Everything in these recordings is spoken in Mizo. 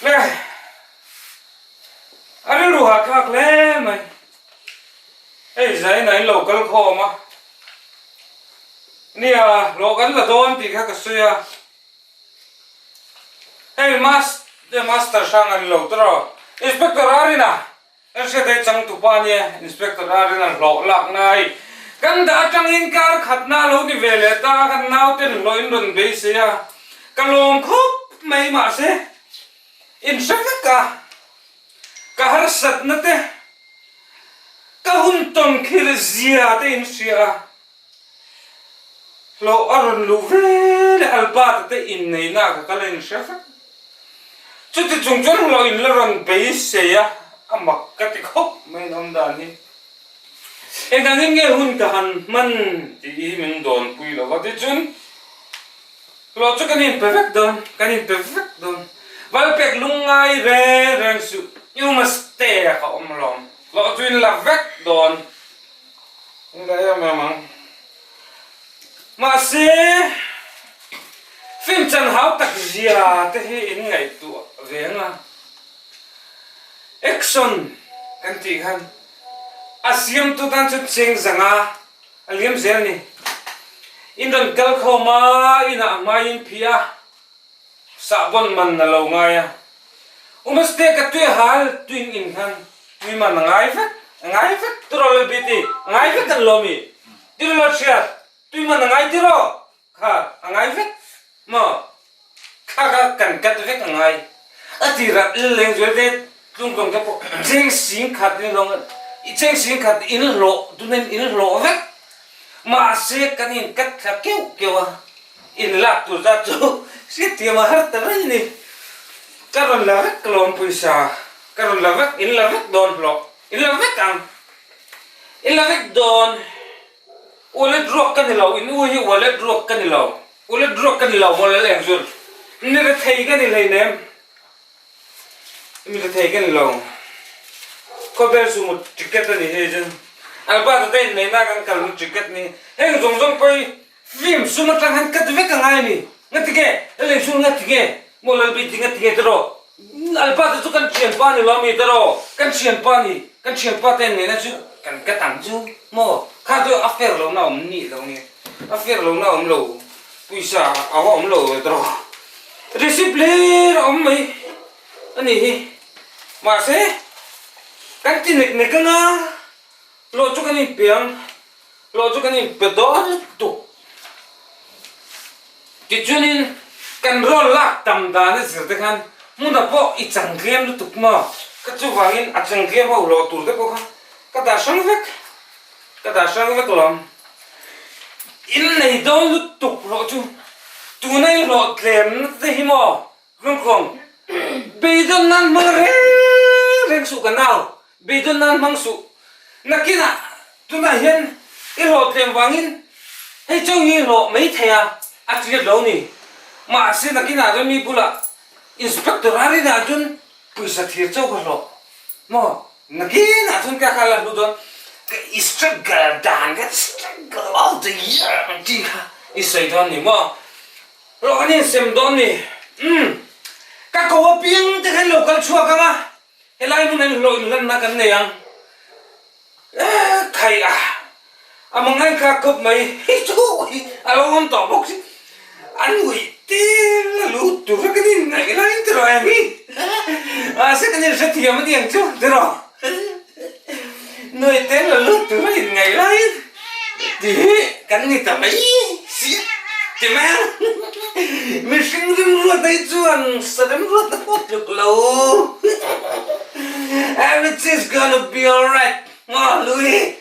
Le a rilru hahthlak hle mai. Hei zaina in lo kal khawm a. Nia hlawh kan la dawn tih kha ka sawi a. Hei master hrang a ni lo tawh. Inspector Arina Kan hriat hei changtupa nia Inspector Arina hlawh lak nai kan dah atangin kar khatna a lo ni ve leh ta a, kan nauten hlawh in rawn beisei a, ka lawm khawp mai mahse in hre vek a, ka harsatna te ka hun tawn khir zia te in hria a, Hlawh a rawn luh ve leh Albert-a te inneihna ah ka kal a inhre vek. Chuti chung chuan hlawh in la rawn beisei a, a mak ka ti khawp mai in awm dan hi. Engdangin nge hun ka han hman tih hi min dawnpui lo va, tichun hlawh chu kan inpe vek dawn, kan inpe vek dawn. Valpek lungngai reng reng suh, you must stay a ka awm alawm, hlawh chu in la vek dawn. Engah em em ang. Mahse, film chan hau tak zia te hi in ngaihtuah ve ang a. Action kan tih khan a siamtu tan chuan cheng zanga a liam zel a ni. In rawn kal khawm a, inah hmaiin phih a. Sahbawn man a lo ngai a. Umaste ka tui hal tuin in khan tui man a ngai vek, a ngai vek tiraw Lalbiti, a ngai vek kan lo mi? Tiraw Lalhriat, tui man a ngai tiraw? Kha a ngai vek maw? Kha kha kan kat vek a ngai. A tirah leng zual te tlungtlawng te pawh cheng sing khat in hlawng cheng sing khat in hlawh tunin in hlawh vek. Mahse kan in kat thla keuh keuh a. In lak tur zat chu hriatthiam a har ta reng ni. Ka rawn la vek ka lawm pawisa, ka rawn la vek, in la vek dawn hlawh, in la vek ang, in la vek dawn. Wallet ruak ka ni lo, in u hi wallet ruak ka ni lo, wallet ruak ka ni lo maw lal eng zul, mi rethei ka ni hleinem, mi rethei ka ni lo. Khawvel sumo ticket a ni hei chuan Albert a te inneihna kan kalna ticket ni, heng zawng zawng pawh hi Film sum atang han cut vek a ngai a ni. Ngati nge? Lei sum ngati nge? Maw Lalbi ti ngati nge tiraw? Alpa te chu kan thianpa ni lo mi tiraw? Kan thianpa ni, kan thianpa te nena chu kan cut ang chu maw? Kha chu a fair lo na awm nih lo nge? A fair lo na awm lo, pawisa a awm lo tiraw? Receipt hlir a awm mai a nih hi. Mahse, kan ti nek nek anga hlawh chu kan inpiang. Hlawh chu kan inpe dawn lutuk. Tichuanin kan rawl lak tam dan a zir te khan hmunah pawh i chang tlem lutuk maw? Ka chuvangin a chang tlem ho hlawh tur te pawh kha ka dah hrang vek, ka dah hrang vek lawm. In nei dawn lutuk hlawh chu tuna i hlawh tlemna te hi maw? Hlawngkhawng, Beidawn nan hmang reng reng suh ka nau, beidawn nan hmang suh. Nakinah tunah hian i hlawhtlem vangin hei chauh hi hlawh mai thei a, a clear lo ni. Mahse nakinah chuan mi bulah inspector a rinah chuan pawisa thir chauh ka hlawh maw? Nakinah chuan ka kha la hlu dawn, ka i struggle dan kha struggle all the year ang chi kha i sawi dawn ni maw? Hlawh kan insem dawn ni. Umm. Ka ko apiang te khan lo kal chhuak ang a, helai hmun an hlawh inhlanna kan nei ang. Eh, khai a. A mangan kha khawp mai. Hei chu hi a lo awm tawh bawk si. An ngawih tir a lut tur a kan inngaih lai tiraw em hi. Mahse kan inhrethiam a ni ang chu tiraw. Nuaih te la lut tur a inngaih laiin ti hi kan ni ta mai si ti mai a, mihring rimruat hi chuan sa remruat a pawh tluk lo everything's gonna be alright maw Louie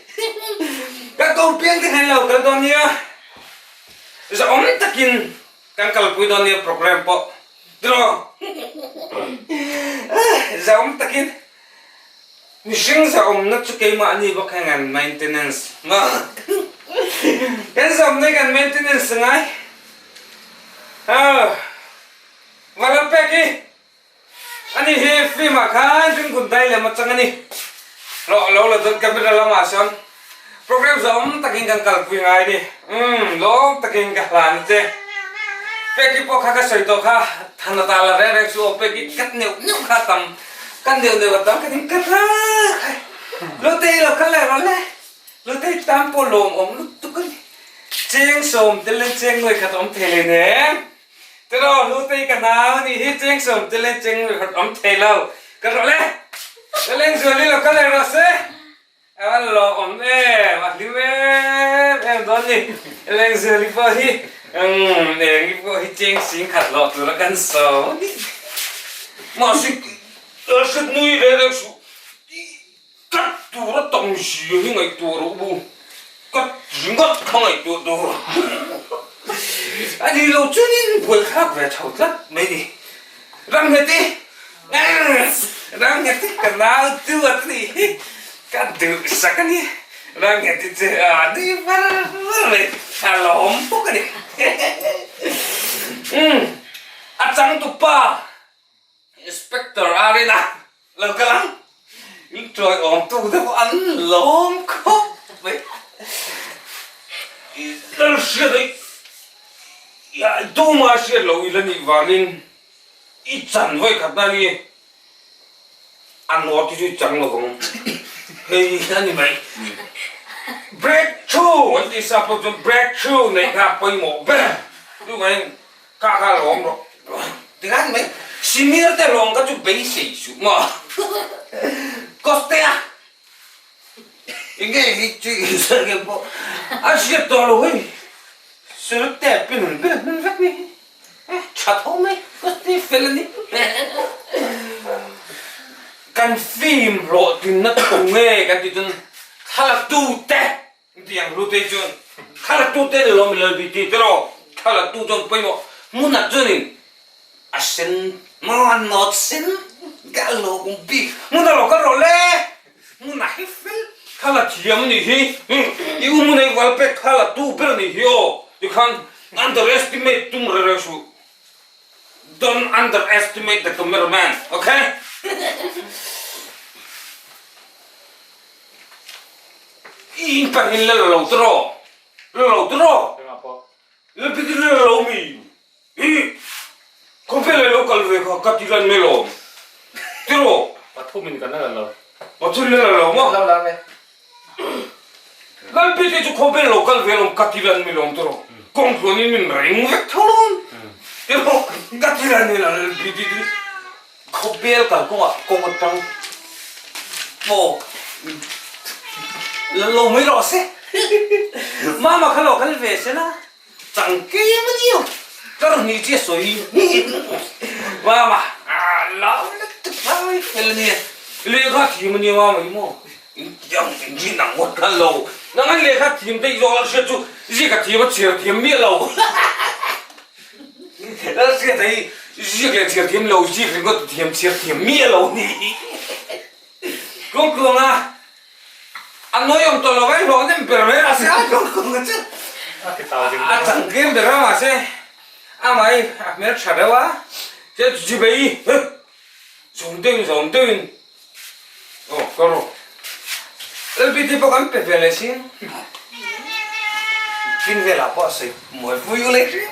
ka ko piang te khan lo kal dawn nia zahawm takin kan kalpui dawn nia program pawh tiraw zahawm takin. Mihring zahawmna chu keimahni bawk hian kan maintenance maw? Kan zahawmna hi kan maintenance a ngai. Aw, va lam pek hi ani hi film ah khan ringun dai lem atang ani. Hlawh lo la dawn camera lamah sawn program zahawm takin kan kalpui ngai a ni. Umm, lawm takin ka hlan che. Peki pawh kha ka sawi tawh kha, Thana ta la reng reng chu aw Peki kat neuh neuh kha a tam, kat neuh neuh a tam ka tin kat a khai. Lutei lo kal leh rawh le, Lutei tan pawh lawmawm lutuk a ni. Cheng sawm tel in cheng nuai khat awm thei hleinem. Tiraw Lutei ka nau a nih hi, cheng sawm tel in cheng nuai khat awm thei lo. Ka rawh le, Lalengzuali lo kal leh rawh se. A van lawmawm em, a hlim em em dawn ni. Lengzuali pawh hi umm eng i pawh hi cheng sing khat loh tura kan sawi a ni. Mahse hriat nui reng reng suh i kat tura tam zia hi ngaihtuah rawh u, kat ringawt kha ngaihtuah tur a ni lo chuanin buaithlak ve tho tlat mai ni. Ramnghet i Ramnghet i ka nau tu a ti hi ka duh sak a ni. Ramnghet i chu a nui var var mai, a lawm bawk a ni. Umm a changtupa Inspector Arina lo kal ang, in tuai awm tu te pawh an lawm khawp mai. Lal hriat aih Tuma hriat loh ila nih vangin i chan vawi khat na hi a nawt hi chu i chang lo vang hei a ni mai. Breakthrough an tih sa pawh chuan breakthrough neih kha a pawimawh ber chuvangin kha kha lo awm rawh tikhan mai senior te lawng kha chu beisei suh maw Costea Enge hi chu inzar nge pawh a hriat tawh lo hei. Sir te pin ber hman vek mai hi. Tha tho mai ka ti fel a ni. Kan film hlawhtlinna tu nge kan tih chuan thlalatu te an ti ang hlute hi chuan thlalatu te ni lo mi lalbi ti tiraw thlalatu chuan pawimawh hmunah chuanin A sen maw a nawt sen ka lo um bik hmun a lo kal rawh le hmun a hi fel kha la thiam a nih hi i u hmun ei val pek kha la tu ber a nih hi aw tikhan underestimate tum reng reng suh don't underestimate the cameraman okay i in pahin la lo tiraw la lo tiraw la la lo mi Ih! Khawvel a lo kal ve kha ka ti lan mai lo. Tiraw? Pathumin kan la la lo. Pathumin la la lo maw? La la nge. Lalpi te chu khawvel a lo kal ve alawm ka ti lan mai lo tiraw? Kawng tluanin min reng vek tho lo ang. Tiraw? Ka ti lan mai lo Lalpi te chu khawvel kal kawngah kawng atang maw la lo mai rawh se. Mama kha lo kal ve se la. Chang kem a ni o, ka rawn nih chiah sawi Mama lau lutuk lai fel a nia, lehkha thiam a nia Mama hi maw, in tiang in rin ang ngawt kha lo, nang an lehkha thiam daih zawk lal hriat chu ziak a thiam a chhiar thiam miah lo, lal hriat hi ziak leh chhiar thiam lo, ziak ringawt thiam chhiar thiam miah lo ni. Kawngkuanga a nawi awm tawh lo a, hlawh nem ber mai mahse a kawngkuanga chu a changtlem ber a mahse amah hi a hmel tha deuh a, chuan chibei zawm deuhin zawm deuhin aw ka rawh LBT pawh kan pe ve leh si tin velah pawh a sawi mawi pui u leh hrim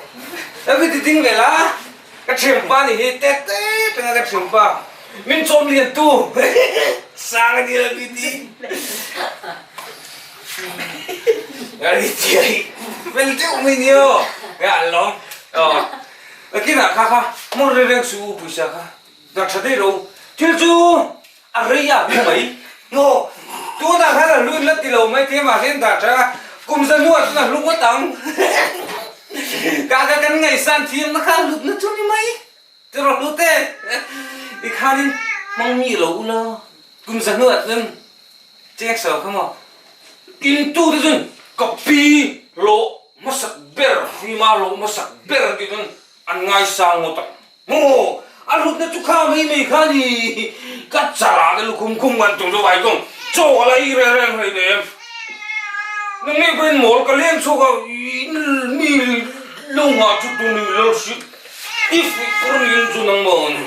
LBT ding velah. Ka thianpa nih hi tet tet anga ka thianpa min chawm lian tu sang a ni lo mi ti ari chiai fel deuh mai ni aw ya an lawm aw nakinah kha kha hmawr reng reng suh u pawisa kha dah tha daih lo thil chu a rei a hmu mai aw tunah khan a hlu in la ti lo mai thei mahse an dah tha a kum za hnuah chuan a hlu ngawt ang ka ka kan ngaihsan thiam na kha a hlutna chu ni mai tiraw hlute tikhanin hmang mi lo ula kum za hnuah chuan cheng so kha maw in tu te chuan ka pi hlawh hmasak ber fima hlawh hmasak ber tih chuan an ngaisang ngawt ang. Maw! A hlutna chu kha mai mai kha ni. Ka char ah lukhum khum ngan tum chu vai kawng chaw a la ei reng reng hlei nem. Nang ngei pawhin mawl ka leng chhuak a, mi lo nghah chu tu ni lo hrilh i fuih pur niin chu nang maw ni.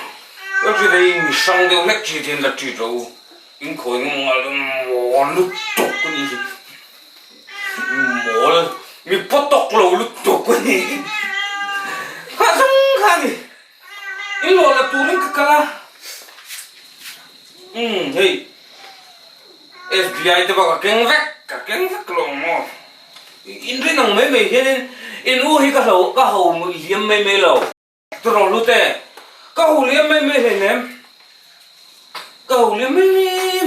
Ka hrilh a i mi hrang deuh hlek chi hian la ṭit rawh u. In khawi ngam ngal mawl lutuk a ni. Mawl mi paw tawk lo lutuk a ni. Kha zawng kha a ni. In lawh la turin ka kal a. Umm hei FBI te pawh ka keng vek, ka keng vek lo ang maw. In rin ang mai mai hianin in u hi ka hlo ka ho liam mai mai lo. Turaw lut e, ka ho liam mai mai hleinem, ka ho liam mai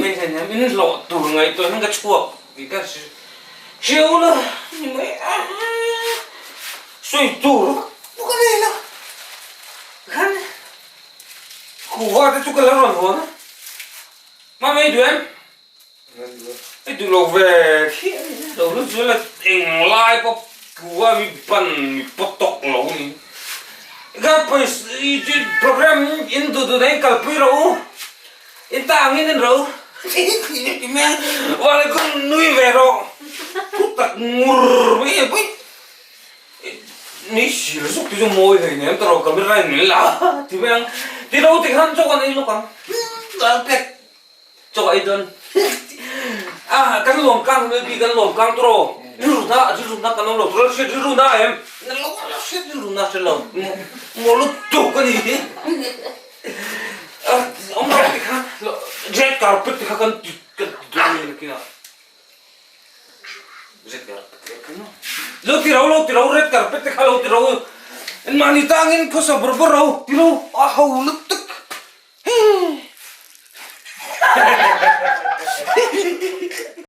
mai hleinem, in hlawh tur ngaihtuah hian ka chhuak tih ka hria ula ni mai a, sawi tur vak vak a nei lo khan kuhva te chu ka la rawn hawn a, mama i duh em? I duh lo ve khi a ni lo lut chu la eng lai pawh pu a mi ban mi pawt tawk lo a ni. Ka pawisa i program in duh duh dahin kalpui rawh u, in ta angin en rawh u ti mai a, vale ku nui ve rawh thu tak ngur mai a pui ni sil zuk te chu mawi hlei nem ta rawh camera in min la ti mai ang ti ro ti khan chaw kan ei lawk ang pek. Chaw ei dawn a kan lawm kang maybe kan lawm kang tur aw rilru na rilru na kan awm lo tur hriat rilru na em na lo la hriat rilru na hre lo maw lutuk a ni awm lo ti kha red carpet te kha kan ti kan ti dawn a ni nakinah red carpet te kha lo ti ro lo ti ro red carpet te kha lo ti ro mahni tangin khawsa bawrh bawrh ro ti ro a ho lutuk.